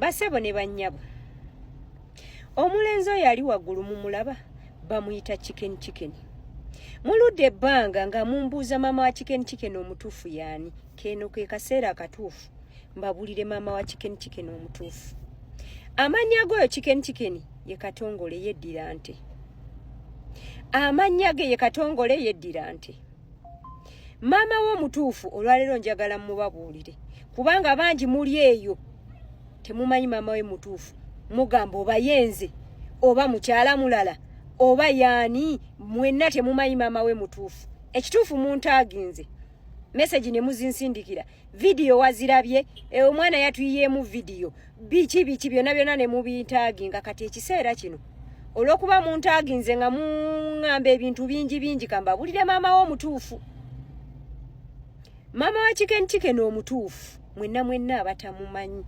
Basebo ne bannyabo, omulenzi oyo ali waggulu mumulaba, bamuyita Chicken Chicken. Muludde ebbanga nga mumbuuza maama wa Chicken Chicken omutuufu yaani. Keno ke kaseera akatuufu mbabulire maama wa Chicken Chicken omutuufu. Amannya g'oyo Chicken Chicken ye Katongole, yeddira nte. Amannya ge ye Katongole, yeddira nte. Maama we omutuufu olwaleero njagala mubabuulire, kubanga bangi muli eyo temumanyi maama we mutuufu. Mugamba oba yenze oba mukyala mulala oba yaani, mwenna temumanyi maama we mutuufu. Ekituufu muntaaginze message ne muzinsindikira, vidiyo wazirabye, omwana yatuyiyeemu vidiyo, biki biki byonna byonna ne mubintaaginga. Kati ekiseera kino, olw'okuba muntaaginze nga muŋŋamba ebintu bingi bingi, kambabulire maama we omutuufu, maama wa Chicken Chicken omutuufu. Mwenna mwenna abatamumanyi,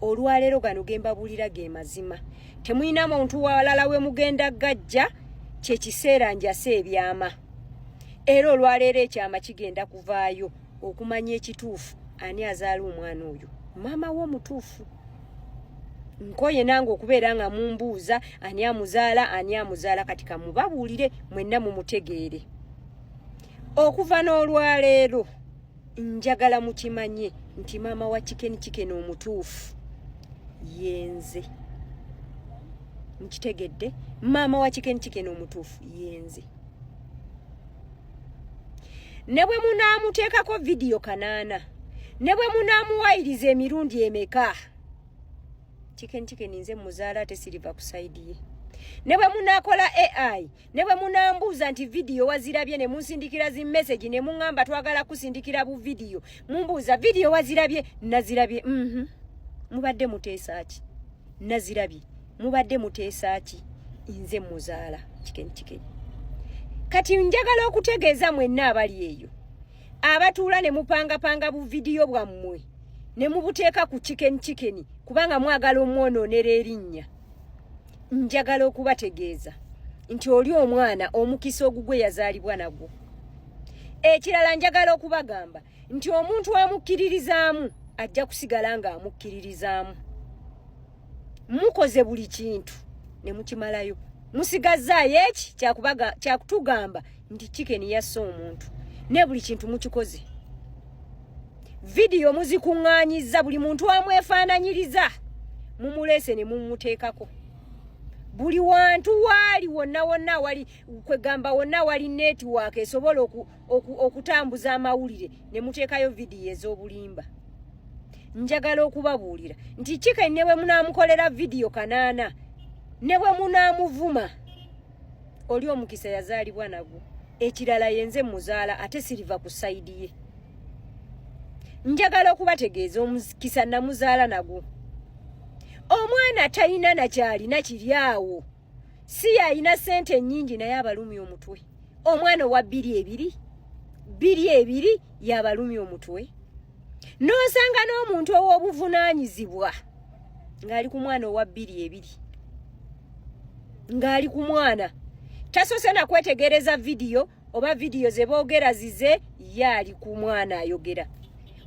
olwaleero gano ge mbabuulira ge mazima. Temulina muntu walala we mugenda gajja. Kyekiseera njase ebyama, era olwaleero ekyama kigenda kuvaayo okumanya ekituufu, ani azaala omwana oyo, maama we omutuufu. Nkoye nange okubeera nga mumbuuza ani amuzaala, ani amuzaala. Kati kamubabuulire mwenna mumutegeere. Okuva n'olwaleero njagala mukimanye nti maama wa Chicken Chicken omutuufu yenze. Nkitegedde, maama wa Chicken Chicken omutuufu yenze. Ne bwe munaamuteekako vidiyo kanaana, ne bwe munaamuwayiriza emirundi emeka, Chicken Chicken nze muzaala, ate siriva ku side ye. Ne bwe munaakola AI, ne bwe munambuuza nti vidiyo wazirabye, ne munsindikira zi message ne muŋŋamba twagala kusindikira bu vidiyo, mumbuuza vidiyo wazirabye, nazirabye. Mubadde muteesa ki? Nazirabye. Mubadde muteesa ki? Nze muzaala Chicken Chicken. Kati njagala okutegeeza mwenna abali eyo abatuula ne mupangapanga bu vidiyo bwammwe ne mubuteeka ku Chicken Chicken kubanga mwagala omwonoonera erinnya, njagala okubategeeza nti oli omwana omukisa ogugwe yazaalibwa nagwo. Ekirala, njagala okubagamba nti omuntu amukkiririzaamu ajja kusigala ng'amukkiririzaamu. Mukoze buli kintu ne mukimalayo, musigazaayo eki kyakutugamba nti Chicken yasse omuntu. Ne buli kintu mukikoze, vidiyo muzikuŋŋaanyizza, buli muntu amwefaananyiriza mumuleese ne mumuteekako buli wantu waali wonna wonna wali kwegamba wonna wali network esobola okutambuza amawulire ne muteekayo vidiyo ez'obulimba. Njagala okubabuulira nti Chicken ne bwe munaamukolera vidiyo kanaana, ne bwe munaamuvuma, oli omukisa yazaalibwa nagwo. Ekirala, yenze muzaala, ate siriva ku side ye. Njagala okubategeeza omukisa namuzaala nagwo. Omwana talina nakyalina kiri awo, si yalina sente ennyingi, naye abalumi omutwe. Omwana owa 22 22 yabalumi omutwe, n'osanga n'omuntu ow'obuvunaanyizibwa ng'ali ku mwana owa 22, ng'ali ku mwana tasoose nakwetegereza vidiyo oba vidiyo ze boogera zize, ye ali ku mwana ayogera.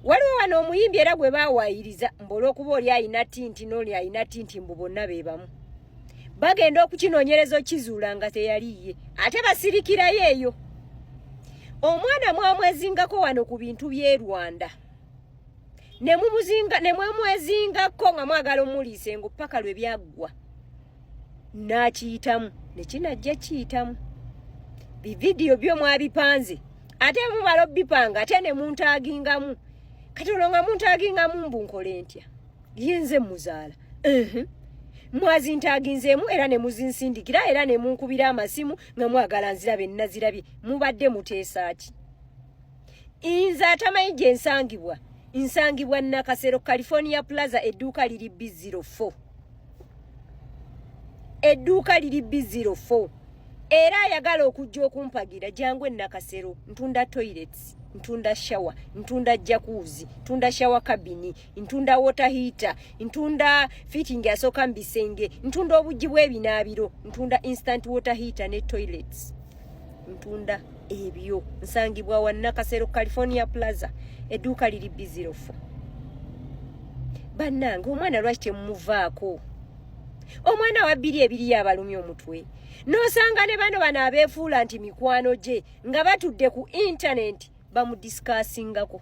Waliwo wano omuyimbi era gwe baawayiriza mbu olw'okuba oli alina tint n'oli alina tint, mbu bonna be bamu. Bagenda okukinoonyereza okizuula nga teyali ye, ate basirikirayo eyo. Omwana mwamwezingako wano ku bintu by'e Rwanda ne mumuzinga ne mwemwezingako nga mwagala omuliisa engo paka lwe byaggwa n'akiyitamu ne kinajja kiyitamu. Bividiyo byo mwabipanze, ate mumala obipanga ate ne muntaagingamu. Kati olwo nga muntaagingamu mbu nkole ntya? Yenze muzaala. Mwazintaaginzeemu era ne muzinsindikira era ne munkubira amasimu nga mwagala nzirabe. Nazirabye. Mubadde muteesa ki? Nze atamanyi gye nsangibwa, nsangibwa Nakasero, California Plaza, edduuka liri B04, edduuka liri B04. Era ayagala okujja okumpagira, jangu e Nakasero. Ntunda toilets, ntunda shower, ntunda jacuzzi, ntunda shower cabin, ntunda water heater, ntunda fitting asooka mu bisenge, ntunda obuggi bw'ebinaabiro, ntunda instant water heater ne toilets, ntunda ebyo. Nsangibwa wa Nakasero, California Plaza, edduuka liri B04. Bannange, omwana lwaki temumuvaako? Omwana wa 20 yabalumya omutwe, n'osanga ne bano bano abeefuula nti mikwano gye nga batudde ku intaneti bamudiscussingako,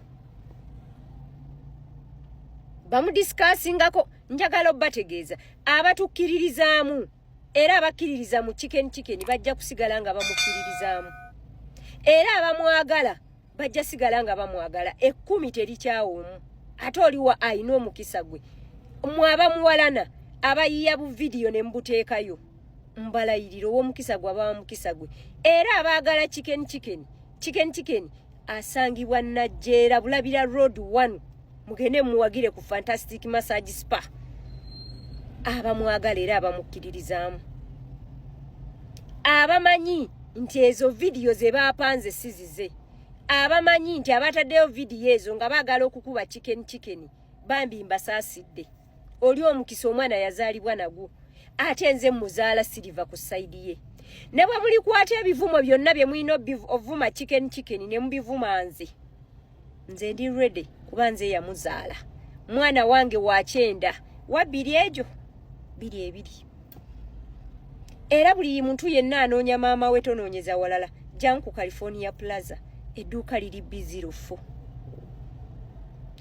bamudiscussingako. Njagala obbategeeza, abatukkiririzaamu era abakkiririza mu Chicken Chicken bajja kusigala nga bamukkiririzaamu, era abamwagala bajja sigala nga bamwagala. 10 terikyawa omu, ate oliwa ayina omukisa gwe. Mwe abamuwalana, abayiya bu vidiyo ne mubuteekayo, mbalayirira, ow'omukisa gwe abawa mukisa gwe. Era abaagala Chicken Chicken, Chicken Chicken asangibwa Najjeera, Bulabira Road 1. Mugende muwagire ku Fantastic Massage Spa. Abamwagala era abamukkiririzaamu, abamanyi nti ezo vidiyo ze baapanze sizize, abamanyi nti abataddeyo vidiyo ezo nga baagala okukuba Chicken Chicken, bambi mbasaasidde. Oli omukisa omwana yazaalibwa nagwo, ate nze muzaala, siriva ku side ye. Ne bwe mulikwata ebivumo byonna bye mulina ovuma Chicken Chicken ne mubivuma nze, nze ndi ready, kuba nze yamuzaala. Mwana wange wakyenda wa bbiri egyo 22. Era buli muntu yenna anoonya maama we, tonoonyeza walala, jangu ku California Plaza, edduuka liri B04,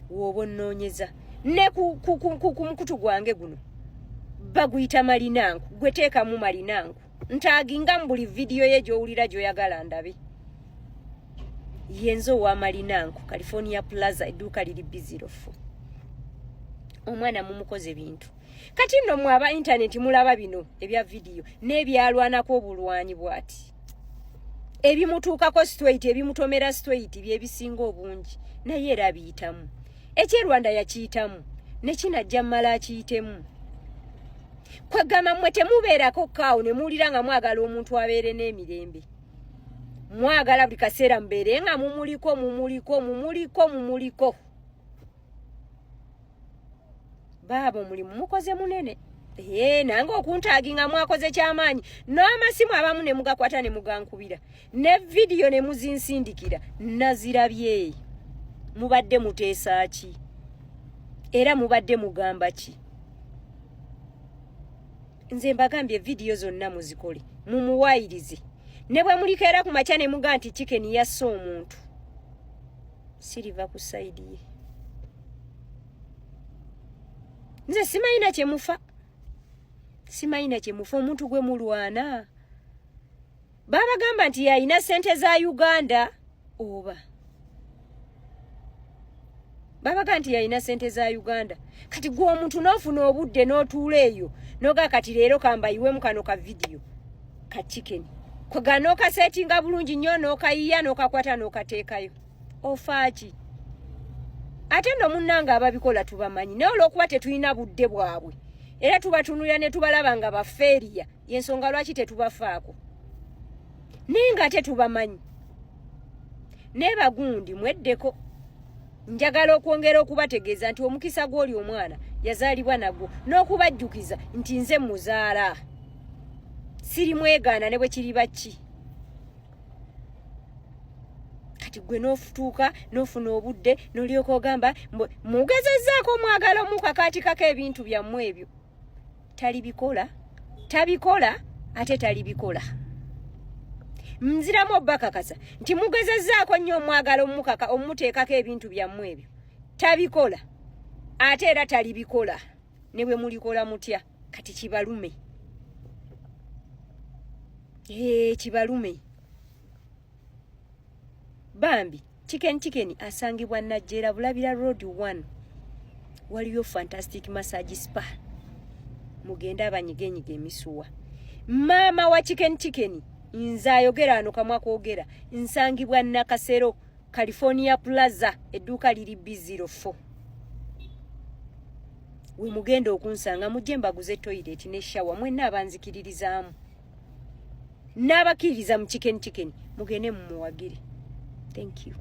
wooba onnoonyeza. Ne ku mukutu gwange guno baguyita Malinanku, gwe teekamu Malinanku, ntagginga mu buli vidiyo ye gy'owulira gy'oyagala ndabe. Yenze owa Malinanku, California Plaza, edduuka liri B04. Omwana mumukoze bintu. Kati nno mwe aba intaneti mulaba bino ebya vidiyo n'ebyalwanako obulwanyi bw'ati, ebimutuukako straight, ebimutomera straight byebisinga obungi, naye era biyitamu. Ekyerwanda yakiyitamu, nekinajja mmala akiyitemu. Kwegamba mmwe temubeerako kaawo ne muwulira nga mwagala omuntu abeere n'emirembe. Mwagala buli kaseera mubeere nga mumuliko, mumuliko, mumuliko, mumuliko. Baaba omulimu mukoze munene. Ee, nange okuntagginga mwakoze kyamaanyi, n'amasimu abamu ne mugakwata ne mugankubira, ne vidiyo ne muzinsindikira, nazirabye. Mubadde muteesa ki era mubadde mugamba ki? Nze mbagambye, vidiyo zonna muzikole, mumuwayirize. Ne bwe mulikeera ku makya ne muga nti Chicken yasse omuntu, siriva ku side ye. Nze simanyina kyemufa, simanyina kyemufa. Omuntu gwe mulwana babagamba nti yalina sente za Uganda, oba babaga nti yalina sente za Uganda. Kati gwe omuntu n'ofuna obudde n'otuula eyo noga, kati leero kambayiwemu kano ka vidiyo ka Chicken, kwega n'okasettinga bulungi nnyo, n'okayiya, n'okakwata, n'okateekayo, ofaaki? Ate nno munnange ababikola tubamanyi, naye olw'okuba tetulina budde bwabwe era tubatunulira ne tubalaba nga bafeeriya, yensonga lwaki tetubafaako, naye ng'ate tubamanyi. Naye bagundi mweddeko. Njagala okwongera okubategeeza nti omukisa gw'oli omwana yazaalibwa nagwo, n'okubajjukiza nti nze muzaala, siri mwegaana ne bwe kiriba ki. Kati gwe n'ofutuuka n'ofuna obudde n'olyoka ogamba mugezezzaako omwagala omukakaatikako ebintu byammwe ebyo, talibikola, tabikola, ate talibikola. Nziramu obbakakasa nti mugezezzaako nnyo omwagala omukaka omuteekako ebintu byammwe ebyo, tabikola, ate era talibikola ne bwe mulikola mutya. Kati kibalume, ee, kibalume bambi. Chicken Chicken asangibwa Najjeera, Bulabira Road 1, waliyo Fantastic Massage Spa. Mugende abanyigenyiga emisuwa. Maama wa Chicken Chicken nze ayogera ano kamwa kwogera, nsangibwa Nakasero, California Plaza, edduuka liri B04. We mugenda okunsanga, mujje mbaguze toilet ne shower. Mwenna abanzikiririzaamu n'abakkiririza mu Chicken Chicken, mugende mumuwagire. Thank you.